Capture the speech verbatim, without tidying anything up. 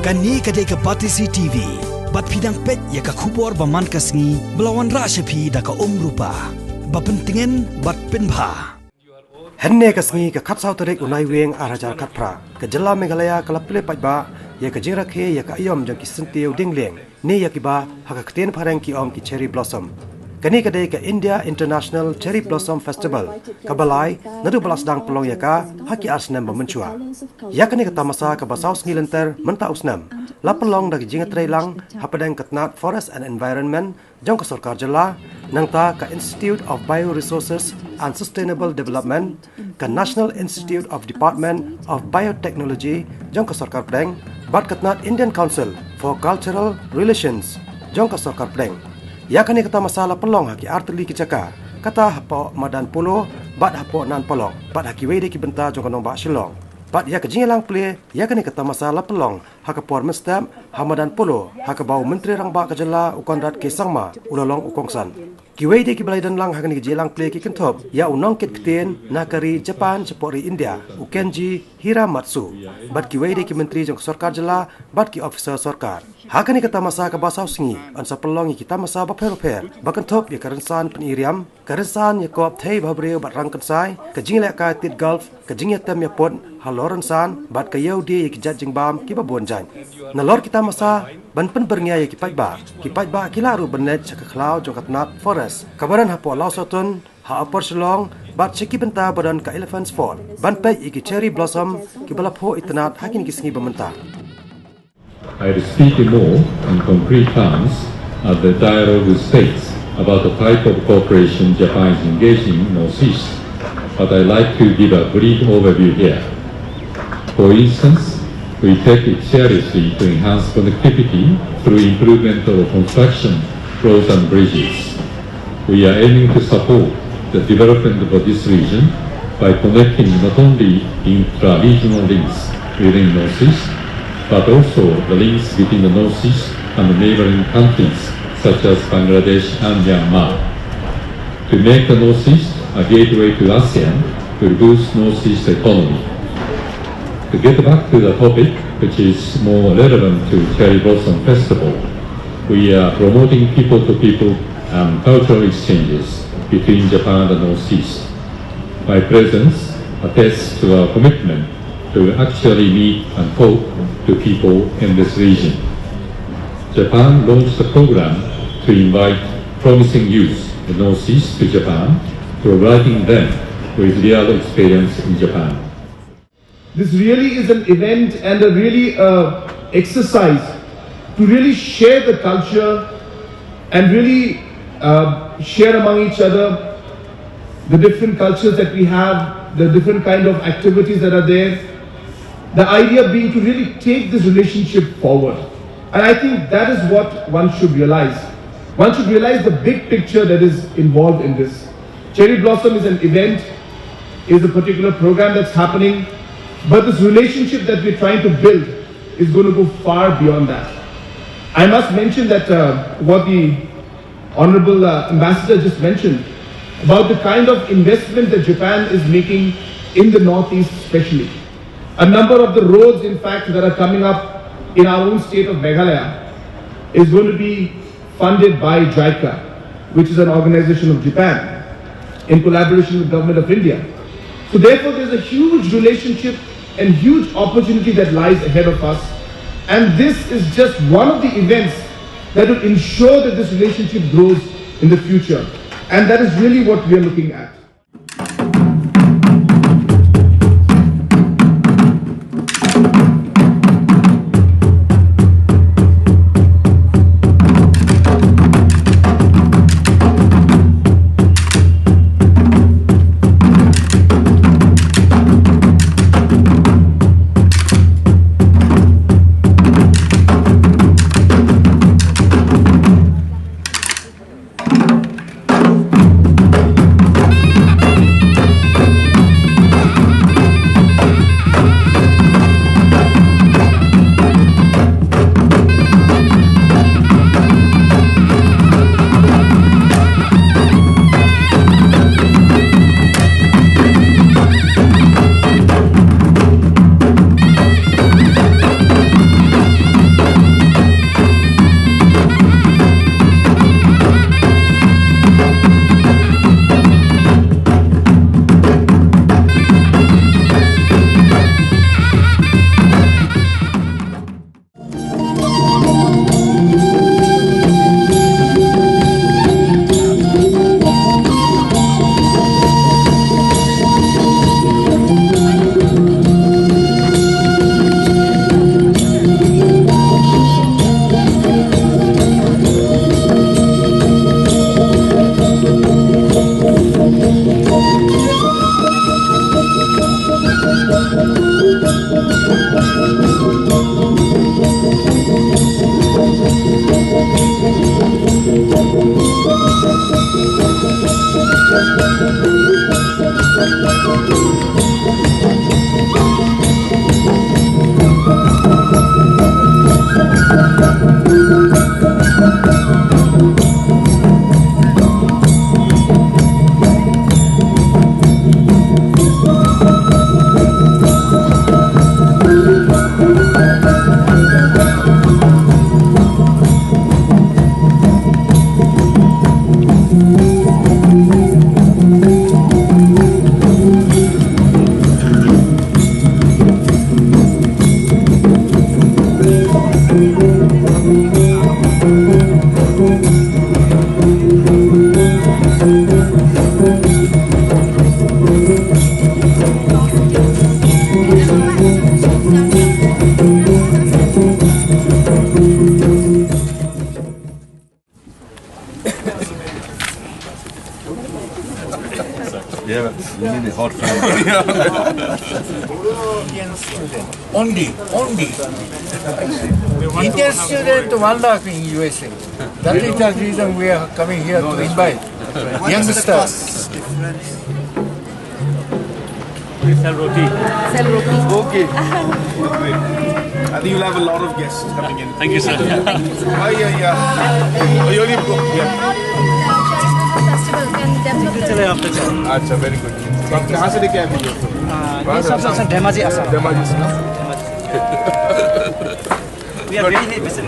Kane ka dei ka Batesi T V. Bad phi dang peit ïa ka khubor ba man ka sngi ba la wanrah sha phi da ka Umrupa. Ba pyntngen bad pynbha. Hynne ka sngi ka khatsaw tarik u Naiwieng ar hajar khatphra, ka jylla Meghalaya ka la plie paidbah ïa ka jingrakhe ïa ka aïom jong ki syntiew dieng lieng, ne ïa kiba ha ka ktien phareng ki ong ki cherry blossom. Kane ka dei ka India International Cherry Blossom Festival, kaba lai naduh ba la sdang pynlong ïa ka ha ki ar snem ba mynshuwa. Ïa kane ka tamasa kaba saw sngi lynter mynta u snem la pynlong da ka jingïatreilang hapdeng ka tnat Forest and Environment jong ka sorkar jylla, nangta ka Institute of Bioresources and Sustainable Development, ka National Institute of Department of Biotechnology jong ka sorkar pdeng, bad ka tnat Indian Council for Cultural Relations jong ka sorkar pdeng. Ïa kane ka tamasa la pynlong ha ki artylli ki jaka, kata hapoh Madan Polo bad hapoh Nan Polok bad ha kiwei de ki bynta jong ka nongbah Shillong. Bad ïa ka jingïalang plie ïa kane ka tamasa la pynlong ha ka por mynstep ha Madan Polo, ha kaba u Myntri Rangbah ka jylla u Conrad K Sangma u la long u kongsan. Kiwei de kiba la ïadon lang ha kane ka jingïalang plie ki kynthup ïa u nongkit ktien na ka ri Japan shapoh ri India, u Kenji Hiramatsu, bad kiwei de ki myntri jong ka sorkar jylla bad ki officer sorkar. Ha kane ka tamasa kaba saw sngi yn sa pynlong ïa ki tamasa bapher bapher ba kynthup ïa ka rynsan pyni riam, ka rynsan ïakob thei bhabriew bad rangkynsai, ka jingïalehkai tied golf, ka jingïatem ïaput halor rynsan, bad ka ïew die ïa ki jait jingbam kiba bun jait. Nalor ki tamasa, ban pynbyrngia ïa ki paidbah, ki paidbah ki lah ruh ban leit sha ka khlaw jong ka tnat Forest kaba don hapoh Lawsawtun, ha Upper Shillong, bad sha ki bynta ba don ka Elephant's Fall ban peit ïa ki cherry blossom kiba la phuh itynnad ha kine ki sngi ba mynta. I will speak in more in concrete terms at the Dialogue with States about the type of cooperation Japan is engaging in Northeast, but I like to give a brief overview here. For instance, we take it seriously to enhance connectivity through improvement of construction roads and bridges. We are aiming to support the development of this region by connecting not only intra-regional links within Northeast, but also the links between the Northeast and the neighboring countries such as Bangladesh and Myanmar. To make the Northeast a gateway to ASEAN will boost Northeast economy. To get back to the topic, which is more relevant to Cherry Blossom Festival, we are promoting people-to-people and cultural exchanges between Japan and the Northeast. My presence attests to our commitment to actually meet and talk to people in this region. Japan launched a program to invite promising youth in the Northeast to Japan, providing them with real experience in Japan. This really is an event and a really uh, exercise to really share the culture and really uh, share among each other the different cultures that we have, the different kind of activities that are there. The idea being to really take this relationship forward. And I think that is what one should realize. One should realize the big picture that is involved in this. Cherry Blossom is an event, is a particular program that's happening, but this relationship that we're trying to build is going to go far beyond that. I must mention that uh, what the Honorable uh, Ambassador just mentioned about the kind of investment that Japan is making in the Northeast, especially. A number of the roads, in fact, that are coming up in our own state of Meghalaya is going to be funded by JICA, which is an organization of Japan, in collaboration with the Government of India. So therefore, there's a huge relationship and huge opportunity that lies ahead of us. And this is just one of the events that will ensure that this relationship grows in the future. And that is really what we are looking at. Hot fan. Indian student. Only, only. Indian student, one lakh in U S A. That is the reason we are coming here to invite youngsters. Sell roti. Sell roti. Okay. Great. I think you'll have a lot of guests coming in. Thank you, sir. Oh, yeah, yeah. Oh, you only book, yeah. How do you uh, charitable festival can develop चले आप पे चलो. Acha, very good. तो आप कहाँ से लेके आए थे ये? ये सब सर धेमाजी, आसाम. धेमाजी से ना? We are very happy, sir.